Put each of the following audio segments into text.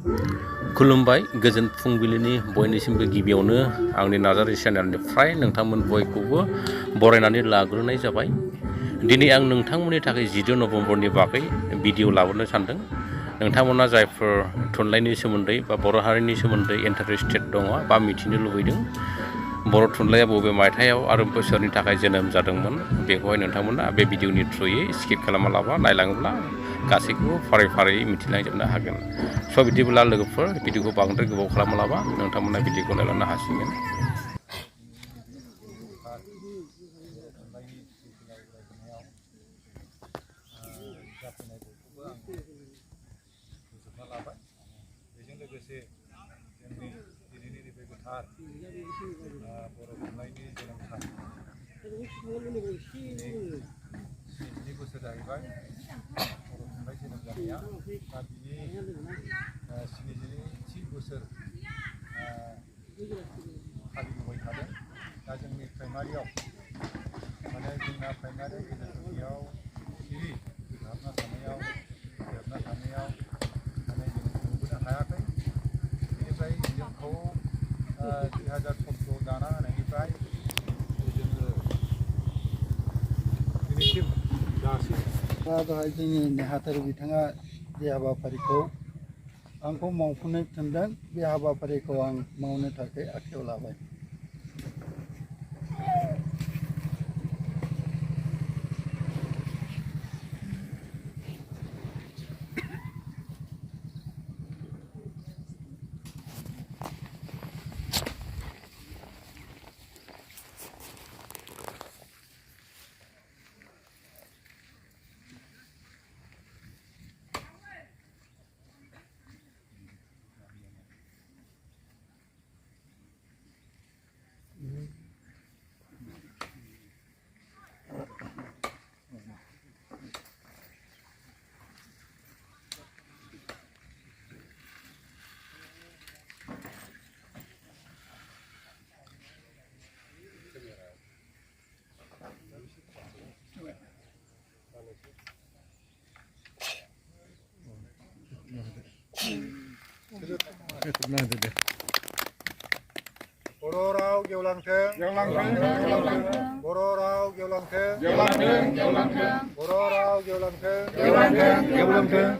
खुलुमबाय गोजोन फुंबिलिनि बयनिसिमबो गिबियावनो आंनि नाजारि चेनेलनिफ्राय नोंथांमोन बयखौबो बरायनानै लाग्रोनाय जाबाय। दिनै आं नोंथांमोननि थाखाय 10 नभेम्बरनि बागै भिडिअ लाबोनो सानदों। नोंथांमोना जायफोर थुनलाइनि सोमोन्दै बा बर' हारिनि सोमोन्दै इन्टारेस्टेड दङ बा मिथिनो लुबैदों, बर' थुनलाइया बबे मायथाइयाव आरो बोसोरनि थाखाय जोनोम जादोंमोन, बेखौहाय नोंथांमोना बे भिडिअनि थ्रुयै स्किप खालामालाबा नायलाङोब्ला गासैखौबो फारि फारियै मिथिलांजोबनो हागोन। स' बिदिब्ला लोगोफोर भिडिअखौ बांद्राय गोबाव खालामालाबा नोंथांमोना भिडिअखौ नायलांनो हासिगोन। बेजों लोगोसे जोंनि दिनैनि नैबे गोथार बर' थुनलाइनि जोनोम सान 70 बोसोर जाहैबाय बर' थुनलाइ जोनोम जानाया। दा बिनि 70 बोसोर फालिबोबाय थादों। दा जोंनि प्राइमारियाव जोंना प्राइमारि गेजेर गुदियाव सिरि हाबना थानायाव जों नुबोनो हायाखै। बेनिफ्राय जोंखौ 2014 दाना होनायनिफ्राय जोङो दिनैसिम दासिम दहाय जोंनि नेहाथारि बिथाङा बे हाबाफारिखौ आंखौ मावफुंनो थिनदों। बे हाबाफारिखौ आं मावनो थाखाय आखायाव लाबाय। बर' राव गेवलांथों, बर' राव गेवलांथों, बर' राव गेवलांथों,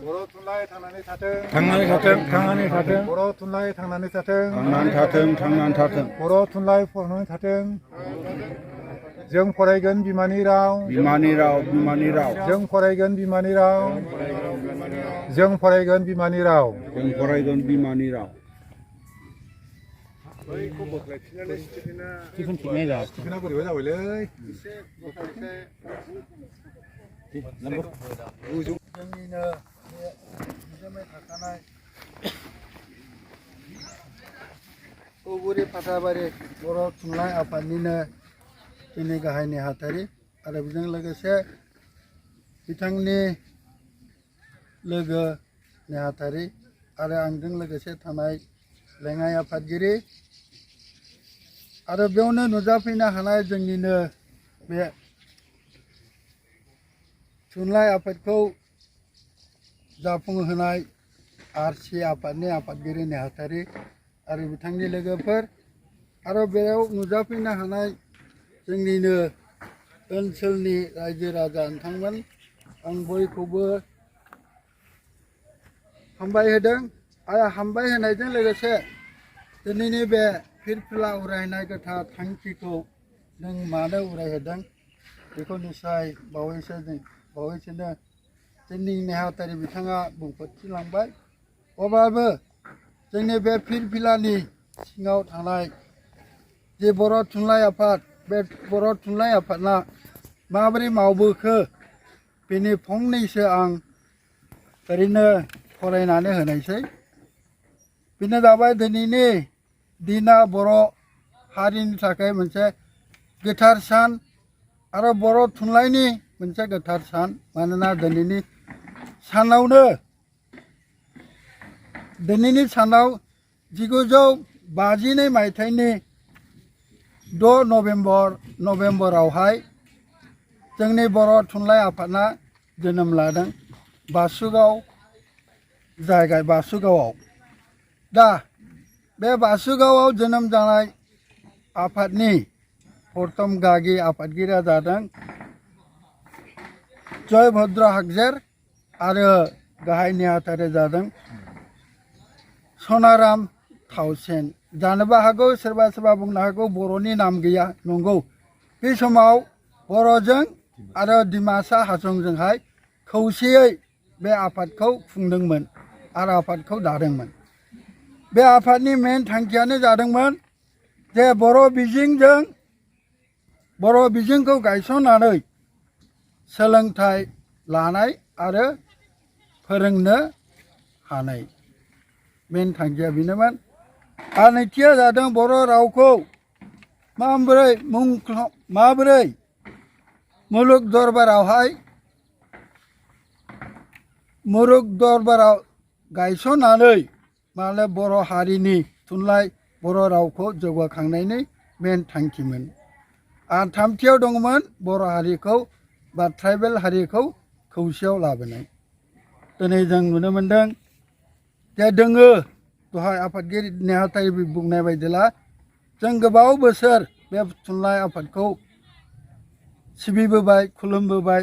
बर' थुनलाइ थांनानै थाथों, बर' थुनलाइ थांनानै थाथों, बर' थुनलाइ फरायनानै थाथों। जों फरायगोन बिमानि राव, जों फरायगोन बिमानि राव, जों फरायगोन बिमानि राव। बैखौ बोख्लायफिननानै स्टिफेना बोरैबा जाबायलै जोंनिनो बे बिजोमै थाखानाय औगुरि फाथाबारि बर' थुनलाइ आफादनिनो जोंनि गाहाय नेहाथारि आरो बेजों लोगोसे बिथांनि लोगो नेहाथारि आरो आंजों लोगोसे थानाय लेङाइ आफादगिरि आरो बेयावनो नुजाफैनो हानाय जोंनिनो बे थुनलाइ आफादखौ जाफुंहोनाय आरसि आफादनि आफादगिरि नेहाथारि आरो बिथांनि लोगोफोर आरो बेयाव नुजाफैनो हानाय जोंनिनो ओनसोलनि रायजो राजा नोंथांमोन, आं बयखौबो हामबाय होदों आरो हामबाय होनायजों लोगोसे दिनैनि बे फिरफिला उरायनाय गोथार थांखिखौ नों मानो उरायहोदों बेखौ निस्सय बावैसोनो जोंनि नेहाथारि बिथाङा बुंफोरथिलांबाय। अब्लाबो जोंनि बे फिरफिलानि सिङाव थानाय जे बर' थुनलाइ आफाद, बे बर' थुनलाइ आफादा माबोरै मावबोखो बेनि फंनैसो आं ओरैनो फरायनानै होनायसै। बेनो जाबाय दिनैनि दिना बर' हारिनि थाखाय मोनसे गोथार सान आरो बर' थुनलाइनि मोनसे गोथार सान। मानोना दिनैनि सानाव 1952 मायथाइनि 6 नभेम्बरावहाय जोंनि बर' थुनलाइ आफादा जोनोम लादों बासुगाव जायगा बासुगावआव। दा बे बासुगावआव जोनोम जानाय आफादनि प्रथम गागि आफादगिरिया जादों जयभद्र हागजेर आरो गाहाय नेहाथारि जादों सनाराम थावसेन। जानोबो हागौ सोरबा सोरबा बुंनो हागौ बर'नि नाम गैया, नंगौ। बे समाव बर'जों आरो डिमासा हाजंजोंहाय खौसेयै बे आफादखौ खुंदोंमोन आरो आफादखौ दादोंमोन। बे आफादनि मेन थांखियानो जादोंमोन जे बर' बिजोंखौ गायसननानै सोलोंथाइ लानाय आरो फोरोंनो हानाय मेन थांखिया बेनोमोन। आरो नैथिया जादों बर' रावखौ माबोरै मुलुग दरबाराव गायसननानै माने बर' हारिनि थुनलाइ बर' रावखौ जौगाखांनायनि मेन थांखिमोन। आरो थामथियाव दंमोन बर' हारिखौ बा ट्राइबेल हारिखौ खौसेयाव लाबोनाय। दिनै जों नुनो मोनदों जे दोङो दहाय आफादगिरि नेहाथारि बुंनाय बायदिला जों गोबाव बोसोर बे थुनलाइ आफादखौ सिबिबोबाय, खुलुमबोबाय,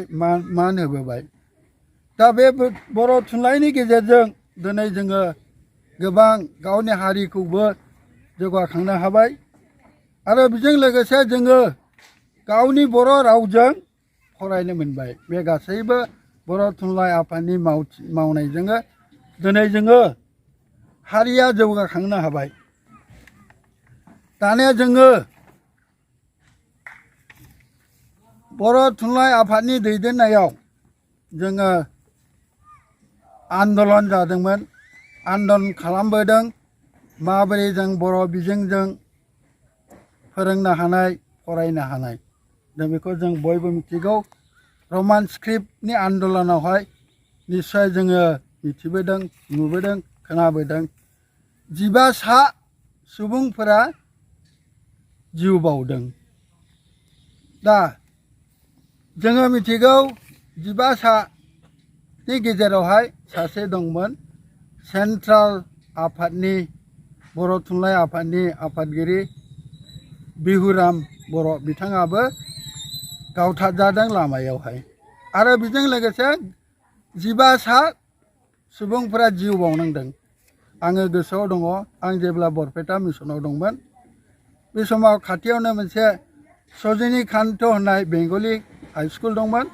मान होबोबाय। दा बे बर' थुनलाइनि गेजेरजों दिनै जोङो गोबां गावनि हारिखौबो जौगाखांनो हाबाय आरो बेजों लोगोसे जोङो गावनि बर' रावजों फरायनो मोनबाय। बे गासैबो बर' थुनलाइ आफादनि मावनायजोंनो दिनै जोङो हारिया जौगाखांनो हाबाय। दानिया जोङो बर' थुनलाइ आफादनि दैदेननायाव जोङो आन्दलन जादोंमोन, आन्दलन खालामबोदों। माबोरै जों बर' बिजोंजों फोरोंनो हानाय, फरायनो हानाय, दा बेखौ जों बयबो मिथिगौ। रमान स्क्रिप्टनि आन्दलनावहाय निस्सय जोङो मिथिबोदों, नुबोदों, खोनाबोदों। 15 सुबुंफोरा जिउ बाउदों। दा जोङो मिथिगौ 15नि गेजेरावहाय सासे दंमोन सेन्ट्रेल आफादनि बर' थुनलाइ आफादनि आफादगिरि बिहुराम बर', बिथाङाबो गावथारजादों लामायावहाय। आरो बेजों लोगोसे 15 सुबुंफोरा जिउ बाउनांदों। आङो गोसोआव दङ, आं जेब्ला बरपेटा मिसनाव दंमोन बे समाव खाथियावनो मोनसे सजनीकान्त होननाय बेंगलि हाइ स्कुल दंमोन।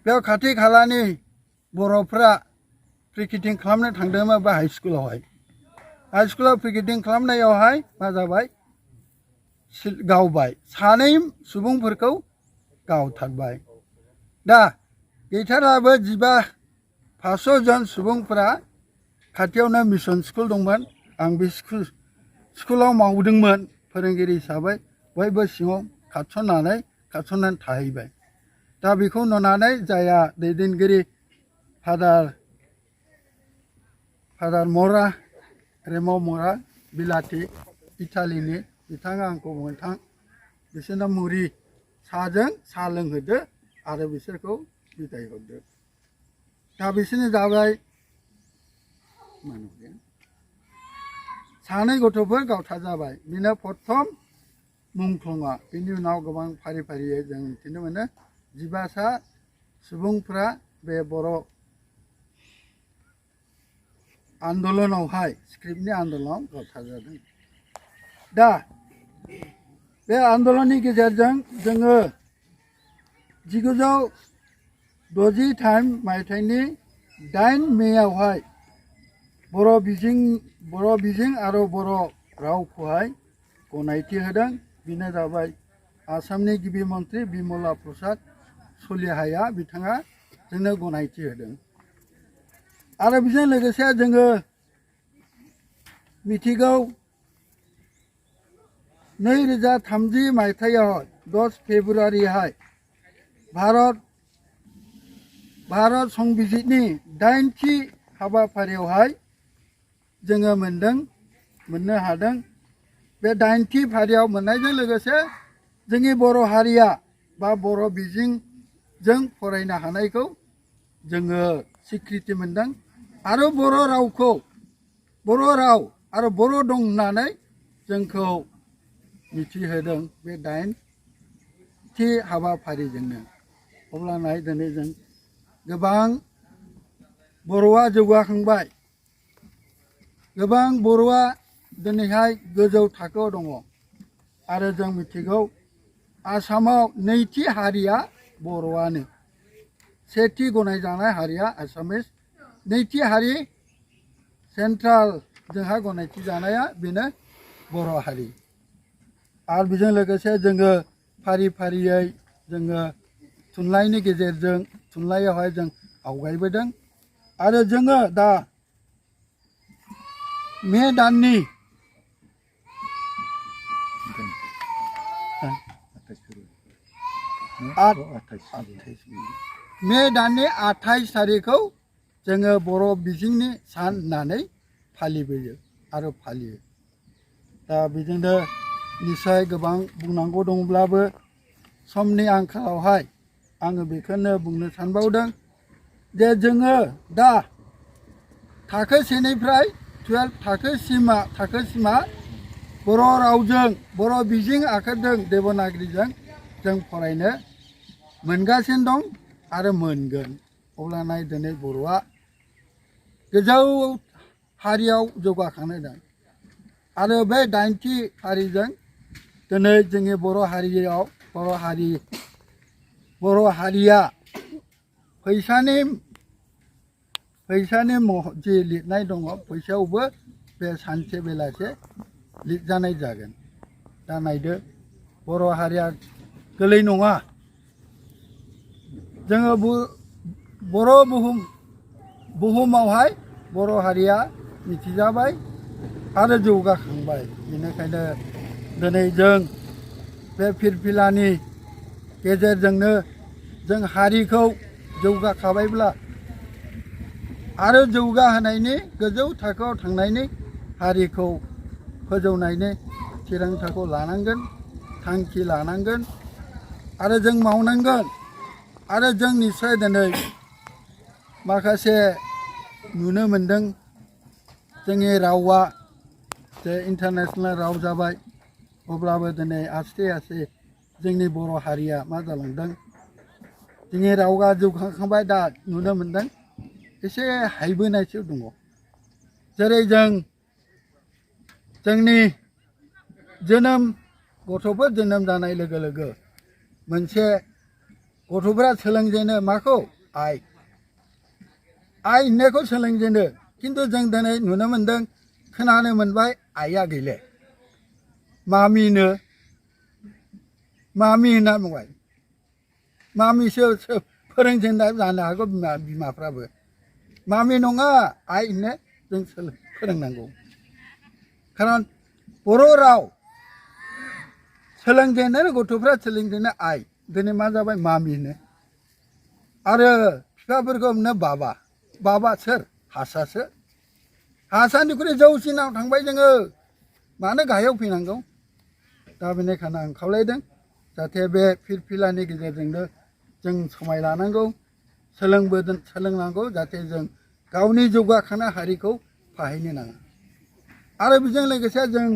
बेयाव खाथि खालानि बर'फ्रा पिकेटिं खालामनो थांदोंमोन बे हाइ स्कुलावहाय। हाइ स्कुलाव पिकेटिं खालामनायावहाय मा जाबाय, गावबाय, 2 सुबुंफोरखौ गावथारबाय। दा गैथाराबो 500 जन सुबुंफोरा खाथियावनो मिसन स्कुल दंमोन। आं बे स्कुलाव मावदोंमोन फोरोंगिरि हिसाबै। बयबो सिङाव खारसननानै थाहैबाय। दा बेखौ नुनानै जायहा दैदेनगिरि फादार मरा, रेम' मरा, बिलाथि इटालिनि, बिथाङा आंखौ बुंनो थां बिसोरनो मुरि साहाजों साहा लोंहोदो आरो बिसोरखौ बिदाय हरदो। दा बिसोरनो जाबाय 2 गथ'फोर गावथार जाबाय। बेनो प्रथम मुंख्लंआ। बेनि उनाव गोबां फारि फारियै जों मिथिनो मोनो 15 सुबुंफ्रा बे बर' आन्दलनावहाय स्क्रिप्टनि आन्दलनाव गावथार जादों। दा बे आन्दलननि गेजेरजों जोङो 1963 मायथाइनि 8 मेआवहाय बर' बिजों आरो बर' रावखौहाय गनायथि होदों। बेनो जाबाय आसामनि गिबि मन्थ्रि बिमला प्रसाद सलिहाया, बिथाङा जोंनो गनायथि होदों। आरो बेजों लोगोसे जोङो मिथिगौ 2030 मायथाइयाव 10 फेब्रुवारिहाय भारत संबिजितनि 8थि हाबाफारियावहाय जोङो मोननो हादों। बे 8थि फारियाव मोननायजों लोगोसे जोंनि बर' हारिया बा बर' बिजोंजों फरायनो हानायखौ जोङो स्वीकृति मोनदों। आरो बर' राव आरो बर' दं होननानै जोंखौ मिथिहोदों बे 8थि हाबाफारिजोंनो। अब्लानाय दिनै जों गोबां बर'आ जौगाखांबाय, गोबां बर'आ दिनैहाय गोजौ थाखोआव दङ। आरो जों मिथिगौ आसामाव नैथि हारिया बर'आनो, सेथि गनायजानाय हारिया आसामिस, नैथि हारि सेन्ट्रेल जोंहा गनायथि जानाया बेनो बर' हारि। आरो बेजों लोगोसे जोङो फारि फारियै जोङो थुनलाइनि गेजेरजों थुनलाइयावहाय जों आवगायबोदों। आरो जोङो दा मे दाननि मे दाननि 28 थारिखखौ जोङो बर' बिजोंनि सान होननानै फालिबोयो आरो फालियो। दा बेजोंनो निस्सय गोबां बुंनांगौ दंब्लाबो समनि आंखालावहाय आङो बेखौनो बुंनो सानबावदों जे जोङो दा थाखो सेनिफ्राय 12 थाखोसिमा बर' रावजों बर' बिजों आखरजों देबनागिरिजों जों फरायनो मोनगासिनो दं आरो मोनगोन। अब्लानाय दिनै बर'आ गोजौ हारियाव जौगाखांनो दं। आरो बे 8थि हारिजों दिनै जोंनि बर' हारिया फैसानि जि लिरनाय दङ फैसायावबो बे सानसे बेलासे लिरजानाय जागोन। दा नायदो बर' हारिया गोरलै नङा। जोङो बर' बुहुमावहाय बर' हारिया मिथिजाबाय आरो जौगाखांबाय। बेनिखायनो दिनै जों बे फिरफिलानि गेजेरजोंनो जों हारिखौ जौगाखाबायब्ला आरो जौगाहोनायनि गोजौ थाखोआव थांनायनि हारिखौ फोजौनायनि थिरांथाखौ लानांगोन, थांखि लानांगोन आरो जों मावनांगोन। आरो जों निस्सय दिनै माखासे नुनो मोनदों जोंनि रावा जे इन्टारनेसनेल राव जाबाय। अब्लाबो दिनै आस्थे आस्थे जोंनि बर' हारिया मा जालांदों, जोंनि रावा जौगाखांबाय। दा नुनो मोनदों एसे हायबोनायसो दङ। जेरै जोंनि गथ'फोर जोनोम जानाय लोगो लोगो मोनसे गथ'फोरा सोलोंजेनो माखौ? आइ होननायखौ सोलोंजेनो। खिन्थु जों दिनै नुनो मोनदों, खोनानो मोनबाय आइया गैले, मामि होनना बुंबाय। मामिसो फोरोंजेनना जानो हागौ बिमाफ्राबो। मामि नङा आइ होननो जों फोरोंनांगौ। खारन बर' राव सोलोंजेननो गथ'फ्रा सोलोंजेननो आइ, दिनै मा जाबाय मामि होनो। आरो बिफाफोरखौ होनो बाबा सोर? हारसासो। हारसानिख्रुइ जौसिनाव थांबाय जोङो, मानो गाहायाव फैनांगौ? दा बेनिखायनो आं खावलायदों जाहाथे बे फिरफिलानि गेजेरजोंनो जों समाय लानांगौ, सोलोंनांगौ, जाहाथे जों गावनि जौगाखांनाय हारिखौ फाहायनो नाङा। आरो बेजों लोगोसे जों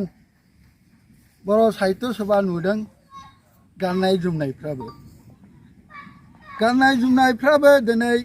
बर' साहित्य सभा नुदों गाननाय जोमनायफ्राबो दिनै